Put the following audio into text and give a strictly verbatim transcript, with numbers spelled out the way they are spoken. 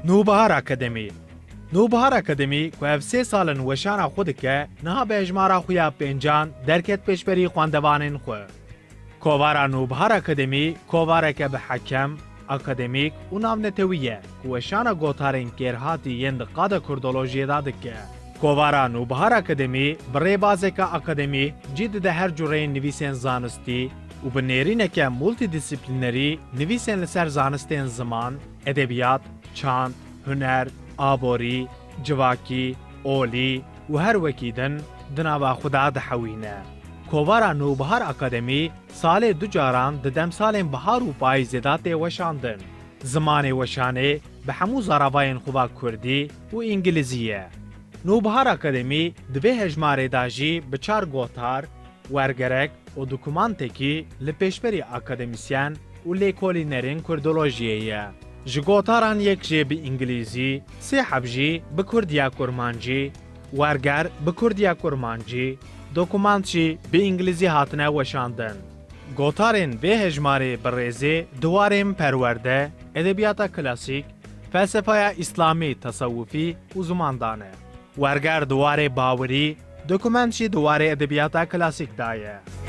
Nûbihar Akademî. Nûbihar Akademî ku ev sê sal in weşana xwe dike, niha bi hejmara xwe ya pêncan derket pêşberî xwendevanên xwe. Kovara Nûbihar Akademî kovareke bi hekem, akademîk û navnetewî ye ku weşana gotarên kêrhatî yên di qada kurdolojiyê de dike. Kovara Nûbihar Akademî bi rêbazeke akademî cî dide her cureyên nivîsên zanistî û bi nêrîneke multidîsîplînerî nivîsên li ser zanistên ziman, edebiyat, çand, huner, aborî, civakî, olî û her wekî din di nava xwe de dihewîne. Kovara Nûbihar Akademî salê du caran di demsalên bihar û payîzê de tê weşandin. Zimanê weşanê bi hemû zaravayên xwe ve kurdî û îngilîzî ye. Nûbihar Akademî di vê hejmarê de jî bi çar gotar, wergerek û dokumantekî li pêşberî akademîsyen û lêkolînerên kurdolojiyê ye. Ji gotaran yek jê bi îngilîzî, sê heb jî bi kurdiya kurmancî, werger bi kurdiya kurmancî, dokumant jî bi îngilîzî hatine weşandin. Gotarên vê hejmarê bi rêzê di warên perwerde, edebiyata klasîk, felsefeya îslamî, tesewufî û zimandan e. Werger di warê bawerî, dokument jî di warê edebiyata klasîk de ye.